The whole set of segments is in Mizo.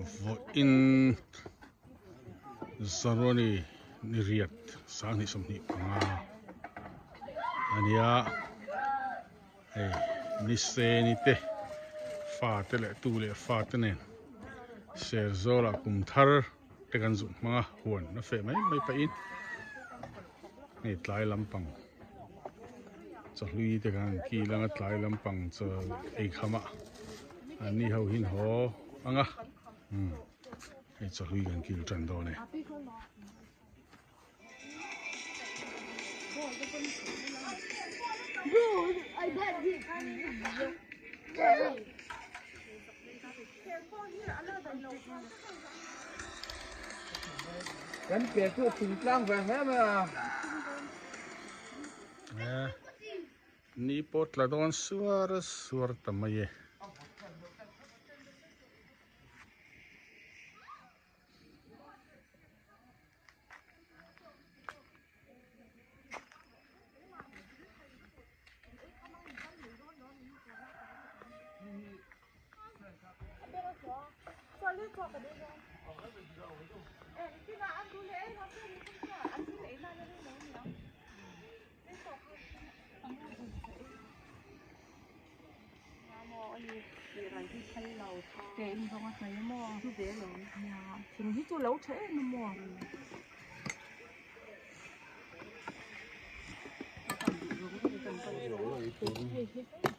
Vawiin January ni riat 2025 a nia hei ni seni te fa te leh tu leh fa te nen Serzawl ah kum thar te kan zuk hmang a huan a feh mai mai pahin hei tlai lampang chawhlui te khan an kil anga tlai lampang chaw ei kham ah an ni ho hi an haw ang a umm hei chawhlui kan kil tan dawn e. Kan pe chu thingtlang ve hle mai a. Ni pawh tla dawn suar suar ta mai e.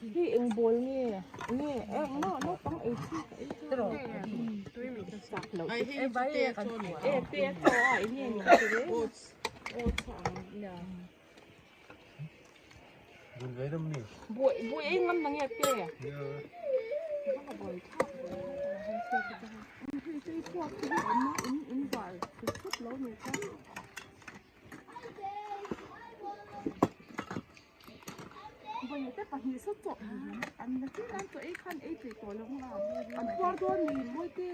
Hi eng ball nge nge engmaw naupang ei chi ka ei e te chaw a eng nge ni oats oats a ang nia buai buai ei ngam na nge te in in var thut lo ni kha. Vawiin pahnih saw chaw an la chin an chaw ei khan ei peih tawh lo ang a an puar dawn ni mawi te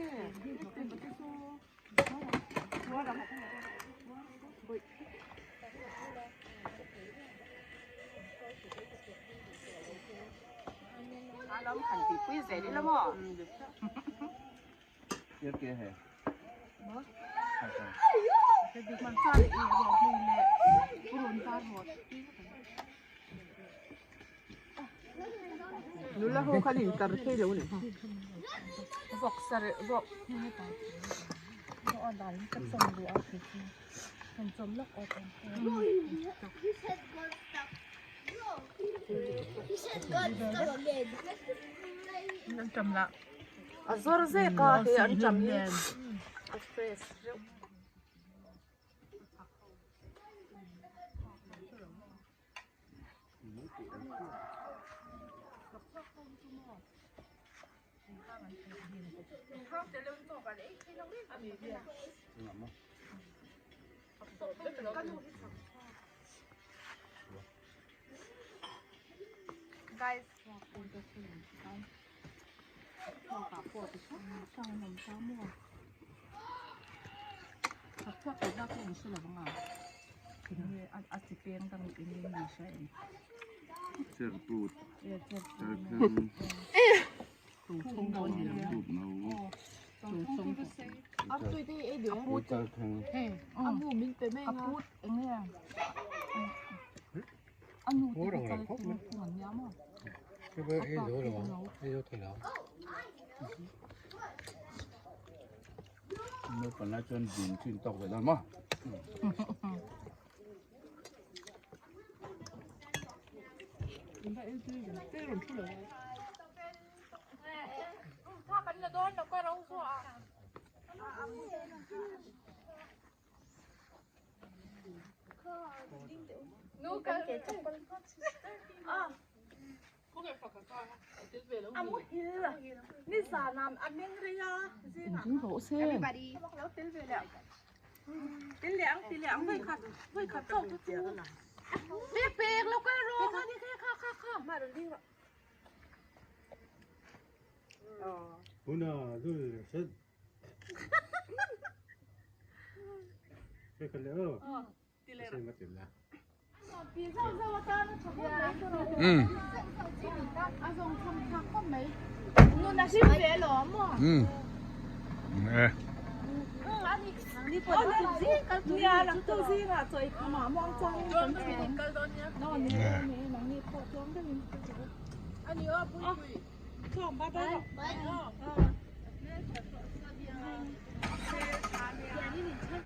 Nula ho khan in tar thei lo ni. Vawk sar vawk An tam lah. A zawr zek a hei an tam hi a fresh reuh. Guys. Cherput cherpheng Naupang lai chuan dum chin tawk ve dawn maw. 하나 둘 셋. E.